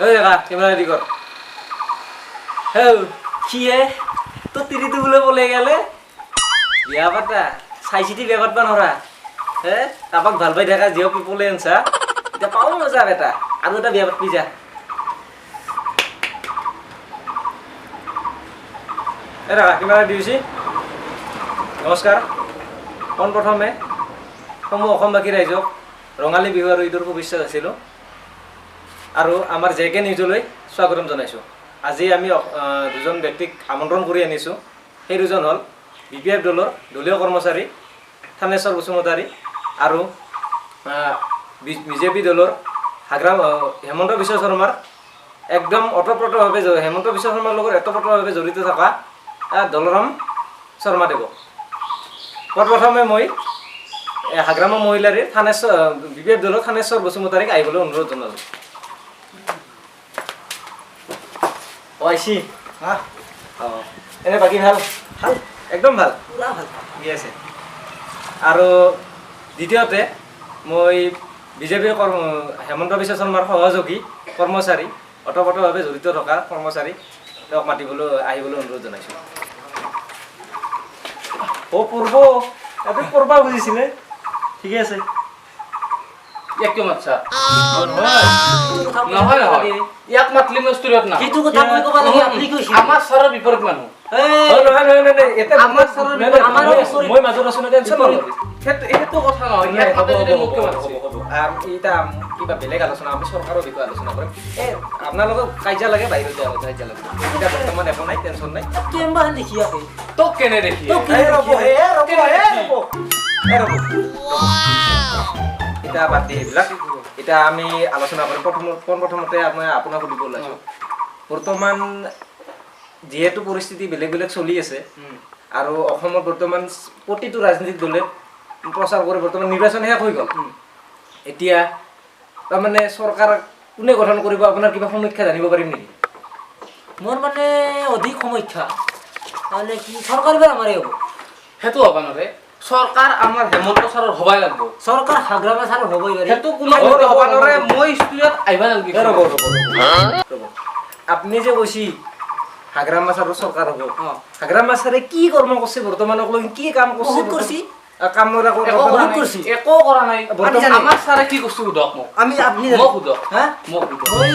এই কা camera ready কৰ। হেউ কি হে তোৰ তিৰিটো বোলে পলাই গেলে? বিয়া পাতা চাই চিতি বিয়া পাতবা নৰা হে, কাৰোবাক ভাল পাই থাকা জিঅ' পলাই আনছা, এতিয়া পাওঁ মজা বেটা, আৰু এটা বিয়া পাতবি যা। এই ৰাখা কেমেৰা ৰেডি হৈছে। নমস্কাৰ, পোনপ্ৰথমে সমূহ অসমবাসী ৰাইজক ৰঙালী বিহু আৰু ঈদৰ শুভেচ্ছা যাচিলোঁ আৰু আমাৰ জে কে নিউজলৈ স্বাগতম জনাইছোঁ। আজি আমি দুজন ব্যক্তিক আমন্ত্ৰণ কৰি আনিছোঁ। সেই দুজন হ'ল বি পি এফ দলৰ দলীয় কৰ্মচাৰী থানেশ্বৰ বসুমতাৰী আৰু বিজেপি দলৰ হাগ্ৰাম হেমন্ত বিশ্ব শৰ্মাৰ একদম ওতঃপ্ৰোতভাৱে হেমন্ত বিশ্ব শৰ্মাৰ লগত ওতঃপ্ৰোতভাৱে জড়িত থকা দলৰাম শৰ্মাদেৱ। পোনপ্ৰথমে মই হাগ্ৰামা মহিলাৰীৰ থানেশ্বৰ বি পি এফ দলৰ থানেশ্বৰ বসুমতাৰীক আহিবলৈ অনুৰোধ জনালোঁ। অ আইছি। হা? অ এনে বাকী ভাল? ভাল, একদম ভাল, পুৰা ভাল, ঠিকে আছে। আৰু দ্বিতীয়তে মই বিজেপিৰ কৰ্ম হেমন্ত বিশ্ব শৰ্মাৰ সহযোগী কৰ্মচাৰী ওতঃপ্ৰোতভাৱে জড়িত থকা কৰ্মচাৰী তেওঁক মাতিবলৈ আহিবলৈ অনুৰোধ জনাইছোঁ। অ পূৰ্ব আপুনি পূৰ্বা বুজিছিলে, ঠিকে আছে। ইয়াক কিয় মাতছা? নহয় নহয়, ইয়াক মাতলি মই ষ্টুডিঅ'ত না। সেইটো কথা মই ক'ব লাগে, আপুনি কৈছে। আমাৰ ছাৰৰ বিপৰীত মানুহ। অ নহয় নহয় নহয়, ইয়াতে আমাৰ ছাৰৰ বিপৰীত আমাৰ মই মাজত আছো, টেনচন নলবি। সেইটো কথা নহয়। ইয়াক হ'ব মাতে যদি হ'ব মোক কিয় হ'ব মাতছে? হ'ব। এতিয়া কিবা বেলেগ আলোচনা, আমি চৰকাৰৰ বিষয়ে আলোচনা কৰিম। এই আপোনালোকক কাজিয়া লাগে, বাহিৰত যাব কাজিয়া লাগে। এতিয়া বৰ্তমান একো নাই, টেনচন নাই। কেম্বা দেখি আপে তোক কেনে দেখি? তোক এই ৰ'ব, এই ৰ'ব, এই ৰ'ব, এই ৰ'ব। এতিয়া বাদ দি সেইবিলাক, এতিয়া আমি আলোচনা কৰিম। পোনপ্ৰথমতে মই আপোনাক সুধিব ওলাইছোঁ, বৰ্তমান যিহেতু পৰিস্থিতি বেলেগ বেলেগ চলি আছে আৰু অসমত বৰ্তমান প্ৰতিটো ৰাজনৈতিক দলে প্ৰচাৰ কৰি বৰ্তমান নিৰ্বাচন শেষ হৈ গ'ল, এতিয়া তাৰমানে চৰকাৰ কোনে গঠন কৰিব আপোনাৰ কিবা সমীক্ষা জানিব পাৰিম নেকি? মোৰ মানে অধিক সমীক্ষা তাৰমানে কি চৰকাৰ এবাৰ আমাৰে হ'ব। সেইটো হ'ব নোৱাৰে। চৰকাৰ আমাৰ হেমন্ত ছাৰৰ হ'বই লাগিব। চৰকাৰ হাগ্ৰামা ছাৰৰ হ'বই পাৰে। সেইটো কোনো হ'ব নোৱাৰে। মই ষ্টুডিঅ'ত আহিব নালাগে। ৰ'ব ৰ'ব ৰ'ব, আপুনি যে কৈছি হাগ্ৰামা ছাৰৰ চৰকাৰ হ'ব, হাগ্ৰামা ছাৰে কি কৰ্ম কৰিছে বৰ্তমানক লৈ, কি কাম কৰিছে? বহুত কৰিছে। কাম একো কৰা বহুত নাই। কৰিছে। একো কৰা নাই। বৰ্তমান আমাৰ ছাৰে কি কৰিছে সোধক মোক। আমি আপুনি মোক সোধক। হা? মোক সোধক। মই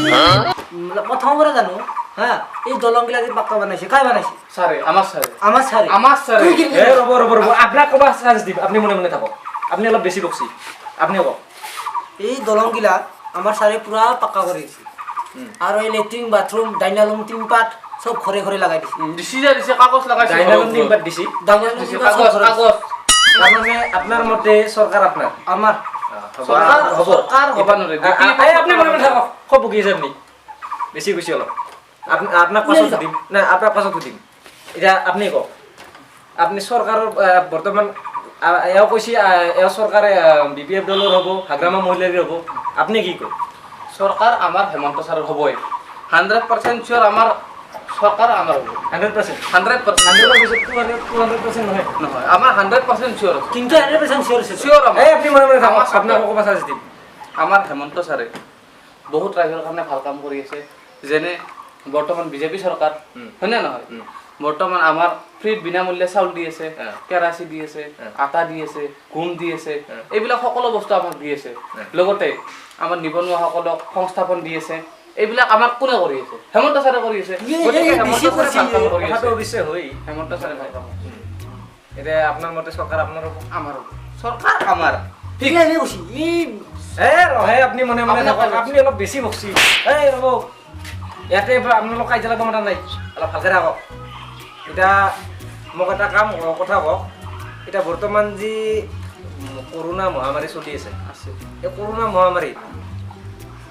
প্ৰথমৰ পৰা জানো, হা, এই দলংগিলা যে পাক্কা বনাইছে, কাই বনাইছে? ছাৰে, আমাৰ ছাৰে। আমাৰ ছাৰে। আমাৰ ছাৰে। তুই কি এ ৰ'ব ৰ'ব ৰ'ব, আপোনাক ক'বা চান্স দিম, আপুনি মনে মনে থাকক, আপুনি অলপ বেছি বকছি, আপুনি কওক। এই দলংগিলা আমাৰ ছাৰে পুৰা পাক্কা কৰি দিছে আৰু এই লেট্ৰিন বাথৰুম ডাইনালুম টিনপাত চব ঘৰে ঘৰে লগাই দিছে। দিছি যে দিছে, কাগজ লগাইছে। ডাইনালুম টিনপাত দিছি। ডাইনালুম দিছে, টিনপাত চব কাগজ ঘৰে। কাগজ। তাৰমানে আপোনাৰ মতে চৰকাৰ আপোনাৰ? আমাৰ। চৰকাৰ হ'ব। চৰকাৰ হ'ব নোৱাৰে। এই আপুনি মনে মনে থাকক, খুব বকি আছে আপুনি, বেছি কৈছে অলপ। আপোনাক পাছত সুধিম, নাই আপোনাক পাছত সুধিম। এতিয়া আপুনি কওক, আপুনি চৰকাৰৰ বৰ্তমান এওঁ কৈছে, এওঁ চৰকাৰে বি পি এফ দলৰ হ'ব, হাগ্ৰামা মহিলাৰীৰ হ'ব, আপুনি কি কয়? চৰকাৰ আমাৰ হেমন্ত ছাৰৰ হ'বই, 100% চিয়'ৰ। আমাৰ চৰকাৰ আমাৰ হ'ব। 100%? 100%। হাণ্ড্ৰেডৰ পিছত 200% নহয়? নহয়, আমাৰ 100% চিয়'ৰ আছে। কিন্তু 100% চিয়'ৰ আছে। চিয়'ৰ আমাৰ। এই আপুনি মনে মনে থাকক, আমাৰ আপোনাক ক'ব চান্স দিম। আমাৰ হেমন্ত ছাৰে বহুত ৰাইজৰ কাৰণে ভাল কাম কৰি আছে, যেনে বৰ্তমান বিজেপি চৰকাৰ, হয়নে নহয়? বৰ্তমান আমাৰ ফ্ৰীত বিনামূল্যে চাউল দি আছে, কেৰাচি দি আছে, আটা দি আছে, গুম দি আছে, এইবিলাক সকলো বস্তু আমাক দি আছে। লগতে আমাৰ নিবনুৱাসকলক সংস্থাপন দি আছে। এইবিলাক আমাক কোনে কৰি আছে? হেমন্ত ছাৰে কৰি আছে। গতিকে হেমন্ত ছাৰে ভাল কাম কৰি আছে। কথাটো অৱশ্যে হয়, হেমন্ত ছাৰে ভাল কাম কৰিছে। এতিয়া আপোনাৰ মতে চৰকাৰ আপোনাৰ হ'ব? আমাৰ হ'ব। চৰকাৰ আমাৰ। ঠিক এনে কৈছি। এ ৰহে, আপুনি মনে মনে থাকক, আপুনি অলপ বেছি বকছি। এই ৰ'ব, ইয়াতে আপোনালোক কাজিয়া লাগিব মাতা নাই, অলপ ভালকে থাকক। এতিয়া মোক এটা কাম কথা কওক, এতিয়া বৰ্তমান যি কৰোণা মহামাৰী চলি আছে, এই কৰোণা মহামাৰীত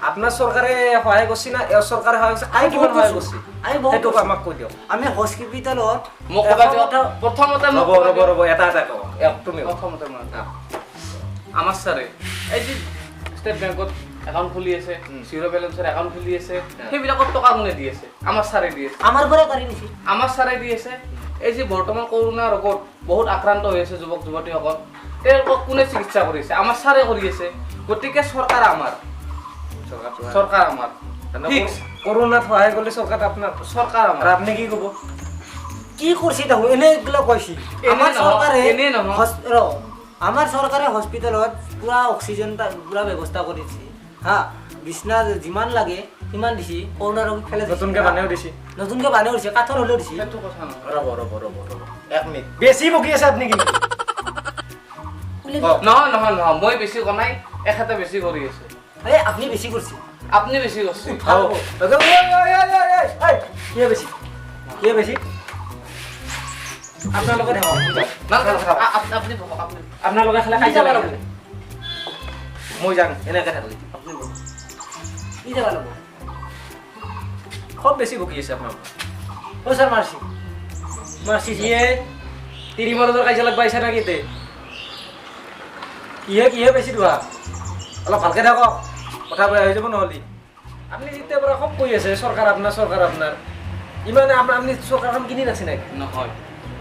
আপোনাৰ চৰকাৰে সহায় কৰিছে না এওঁ চৰকাৰে সহায় কৰিছে? আমি কিমান বহুত সহায় কৰিছোঁ। কৰিছে আমি বহুত সেইটো কৰিছোঁ। আমাক কৈ দিয়ক। আমি হস্পিটেলত মোক ক'বা দিয়ক। প্ৰথমতে মোক ৰ'ব, ক'বা ৰ'ব, দিয়ক। ৰ'ব, এটা এটা কওক। এক তুমি কওক। প্ৰথমতে মই। আমাৰ ছাৰে এই যি ষ্টেট বেংকত একাউণ্ট খুলি আছে, জিৰ' বেলেঞ্চৰ একাউণ্ট খুলি আছে, সেইবিলাকত টকা কোনে দি আছে? আমাৰ ছাৰে দি আছে। আমাৰ পৰাই কাঢ়ি নিছে, আমাৰ ছাৰে দি আছে। এই যে বৰ্তমান কৰোণা ৰোগত বহুত আক্ৰান্ত হৈ আছে যুৱক যুৱতীসকল, তেওঁলোকক কোনে চিকিৎসা কৰিছে? আমাৰ ছাৰে কৰি আছে। গতিকে চৰকাৰ আমাৰ, চৰকাৰ আমাৰ। কৰোণাত সহায় কৰিলে চৰকাৰ আপোনাৰ, চৰকাৰ আমাৰ। আপুনি কি ক'ব? কি কৰিছে দেখোন এনেইগিলা কৈছে। আমাৰ চৰকাৰে আমাৰ চৰকাৰে হস্পিটেলত পুৰা অক্সিজেন পুৰা ব্যৱস্থা কৰিছে, হা, বিছনা যিমান লাগে সিমান দিছে, কৰোণা ৰোগীক ফেলে নতুনকে বানেও দিছে, নতুনকে বানেও দিছে, কাঠৰ হ'লেও দিছে। সেইটো কথা নহয়। ৰ'ব ৰ'ব ৰ'ব ৰ'ব, এক মিনিট, বেছি বকি আছে আপুনি কিন্তু। নহয় নহয় নহয়, মই বেছি কোৱা নাই, এখেতে বেছি কৰি আছে। এই আপুনি বেছি কৰিছে, আপুনি বেছি কৰিছে। কিয় বেছি, কিয় বেছি? আপোনালোকে থাকক, আপোনালোকে খালে খাই যাব লাগিব, মই যাম এনেকে থাকিলে। আপুনি কি যাব লাগিব? খুব বেছি বকি আছে আপোনালোকে। অ' ছাৰ, মাৰছি মাৰছি। সিয়ে তিৰি মৰদৰ কাজিয়া লাগবা আহিছে নেকি? তে কিহে কিহে বেছি ধোৱা? অলপ ভালকে থাকক, কথা বেয়া হৈ যাব নহ'লে। আপুনি যেতিয়াৰ পৰা খুব কৈ আছে চৰকাৰ আপোনাৰ, চৰকাৰ আপোনাৰ, ইমানে আপুনি চৰকাৰখন কিনি ৰাখছে নেকি? নহয়,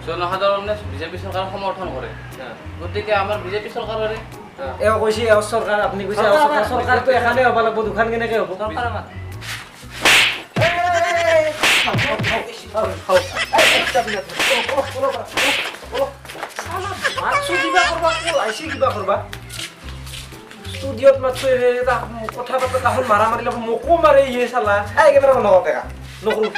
জনসাধাৰণে বিজেপি চৰকাৰক সমৰ্থন কৰে, গতিকে আমাৰ বিজেপি চৰকাৰৰে। এওঁ কৈছে এওঁ চৰকাৰ, আপুনি কৈছে এওঁ চৰকাৰ। চৰকাৰটো এখানে হ'ব লাগিব, দুখন কেনেকৈ হ'ব? চৰকাৰ আমাৰ। মাতছো কিবা কৰবা, আহিছে কিবা কৰবা, ষ্টুডিঅ'ত মাতছো, কথা পাতা তাহোন মাৰা মাৰি লাগব, মোকো মাৰে ইয়ে চালা। এই কেমেৰা নকৰো, নকৰো।